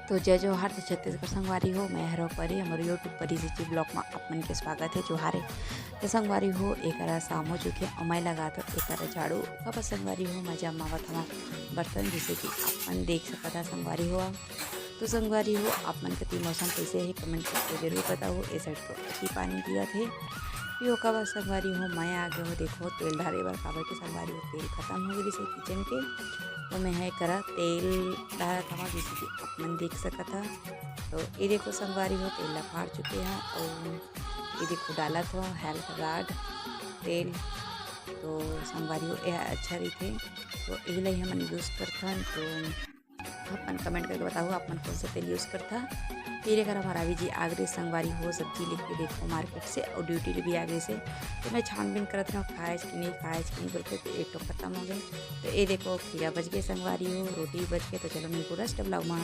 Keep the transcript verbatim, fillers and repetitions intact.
तो जय जोहार, जय छत्तीसगढ़ संगवारी हो, मैं हरव परी, हमर YouTube परी से जी vlog में आप मन के स्वागत है। जोहार है। तो संगवारी हो, एकरा शाम हो चुके, अउ मैं लगात हो एकरा झाड़ू। काबर संगवारी हो, मैं जमावत हवं बर्तन, जैसे कि आप मन देख सकत हा संगवारी हो। तो संगवारी हो, आप मन कति मौसम कैसे है, comment करके जरूर बताओ। ए side तो अति पानी गिरत हे। फिर ओकर बाद संगवारी हो, मैं आ गए हो, देखो, तेल डारे बर, काबर के संगवारी हो, तेल खत्म हो गए से kitchen के। तो मैं है करा तेल डारत हवं, जैसे कि आप मन देख सकत हा। तो ये देखो संगवारी हो, तेल ला फाड़ चुके हैं और ये देखो डालत हो health guard तेल। तो संगवारी हो, ये अच्छा रहिथे, तो यही ला ही हमन use करथन। तो अपन comment करके बताओ, आप मन कौन सा तेल use करथा। फिर एकर हमारा भी जी आगरे संगवारी हो, सब्जी लेके देखो market से, और duty ले भी आगरे से। तो मैं छानबीन करत रहूँ, खाएस कि नहीं, खाएस कि नहीं बोल के, तो एक तो खत्म हो गए। तो ये देखो, खीरा बच गए संगवारी हो, रोटी बच गए। तो चलो, मैं पूरा vlog में